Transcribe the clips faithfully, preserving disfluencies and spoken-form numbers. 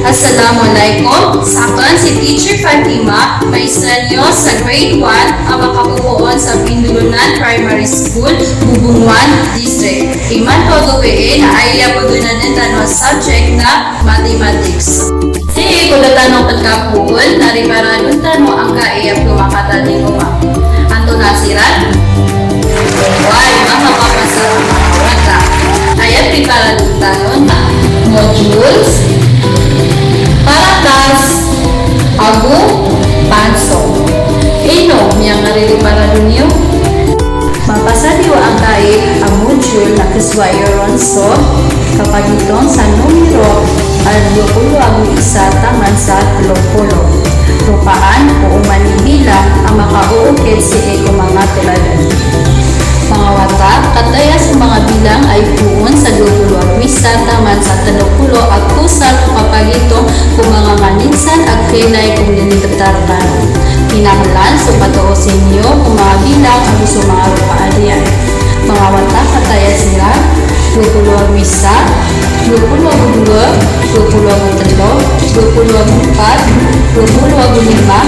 Assalamu alaikum. Sakn si Teacher Fatima, maisa niyo sa grade one a makapopoon sa Bindolonan Primary School, Bubungan District. Imanto a gawii na aya paganadan tano a subject na mathematics. Sii ko da tano pn kapoon na riparadon tano angkai a pmakatadingoma. Antonaa siran? Oway, manga papasa a manga wata. Aya riparadon tano na modules, paratas, ago pansong. Ino miyangaririparadon iyo? Mapasad iyo angkai a module na khasowa iyo ron so kapagitong sa numero a dowa polo ago isa taman sa tlo polo. Ropaan o oman i bilang a makaookit sii ko manga toladan. Manga wata, kataya so manga bilang a ipoon sa dowa polo ago isa taman sa tlo polo a kosa ko kapagitong ko manga nganin san a khailay ko minimbtar tano. Kinanglan so patoosn iyo ko manga bilang ago so manga ropaan iyan. Manga wata, kataya siran: dowa polo ago isa, dowa polo ago dowa, dowa polo ago tlo, dowa polo ago pat, dowa polo ago lima,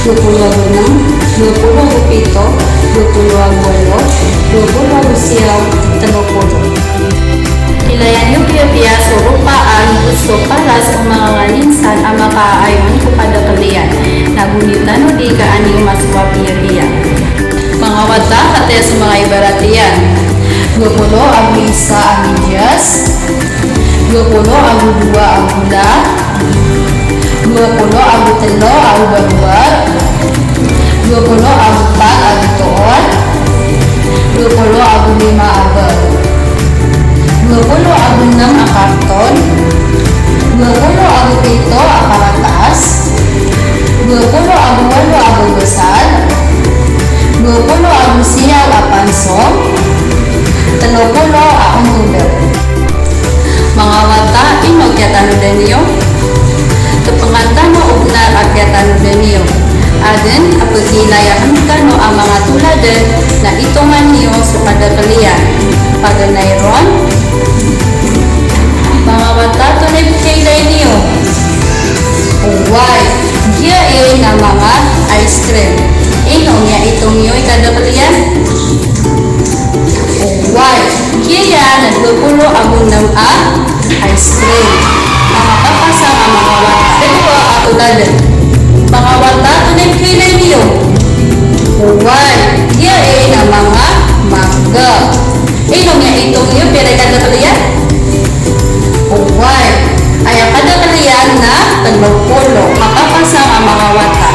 dowa polo ago nm, dowa polo ago pito, dowa polo ago walo, dowa polo ago siyaw, tlo polo. Ilayan iyo piyapiya so ropaan go so paras o manga nganin san a makaayon ko kadakl iyan. Na gonitan o di ka an iyo masowap iyan. Manga wata, kataya so manga ibarat iyan: dowa polo ago isa a midyas, dowa polo ago dowa a bola, dowa polo ago tlo a obarowar, dowa polo ago pat a bitoon, dowa polo ago lima a bag, dowa polo ago nm a karton, dowa polo ago pito a paratas, dowa polo ago walo a babasad, dowa polo ago siyaw a pansong, tlo polo a ontodk. Manga wata, ino kiyatanodan iyo? Tpngan tano o bnar a kiyatanodan iyo. Adn a pkhailay akn tano a manga toladan na itongan iyo so kadakl iyan. Paganay ron. Manga wata, antonaa i pkhailay niyo? Oway, giya i na manga ice cream. Ino miyaitong iyo i kadakl iyan? Oway, giya na dowa polo ago nm a ice cream. Manga papasa a manga wata. Kadowa a toladan. Manga wata, antonaa i pkhailay niyo? Oway, giya i na manga mangga. Ino miyaitong iyo, pira i kadakl iyan? Oway, aya kadakl iyan na tlo polo. Manga papasa a manga wata.